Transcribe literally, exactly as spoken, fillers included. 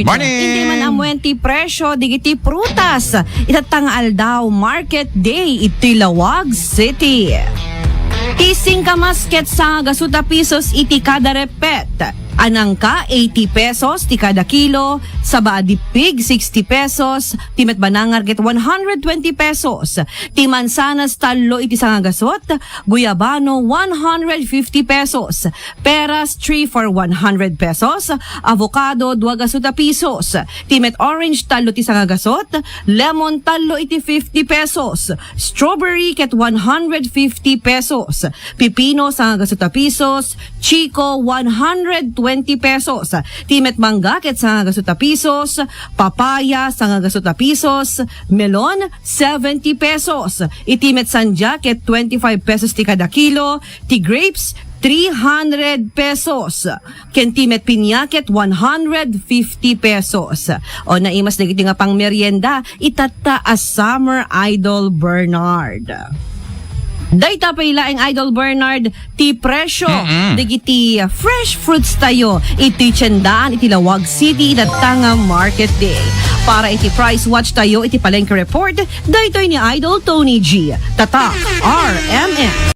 Morning! Indi man ammuen ti presyo digiti prutas itatta nga aldaw, market day, iti Laoag City. Ti singkamas ket sangagasuta pesos iti kada repet. Anangka, eighty pesos ti kada kilo. Saba a dippig, sixty pesos. Ti met banangar ket one hundred twenty pesos. Ti mansanas, tallo iti sangagasut. Guyabano, one hundred fifty pesos. Peras, three for one hundred pesos. Avocado, dua gasuta pesos. Ti met orange, tallo ti sangagasut. Lemon, tallo iti fifty pesos. Strawberry, ket one hundred fifty pesos. Pipino, sangagasuta pesos. Chico, one hundred twenty pesos. Ti met mangga, ket sangagasuta pesos. Papaya, sangagasuta pesos. Melon, seventy pesos. Iti met sandia, ket twenty-five pesos ti kada kilo. Ti grapes, three hundred pesos. Ken ti met pinya ket one hundred fifty pesos. O, naimas dagiti nga pangmerienda, itatta a Summer, Idol Bernard. Dayta pay laeng, Idol Bernard, ti presyo Mm-mm. dagiti fresh fruits tayo iti tiendaan iti Laoag City itatta nga market day. Para iti price watch tayo iti Palengke Report, daytoy ni Idol Tony G. Tatak R M N.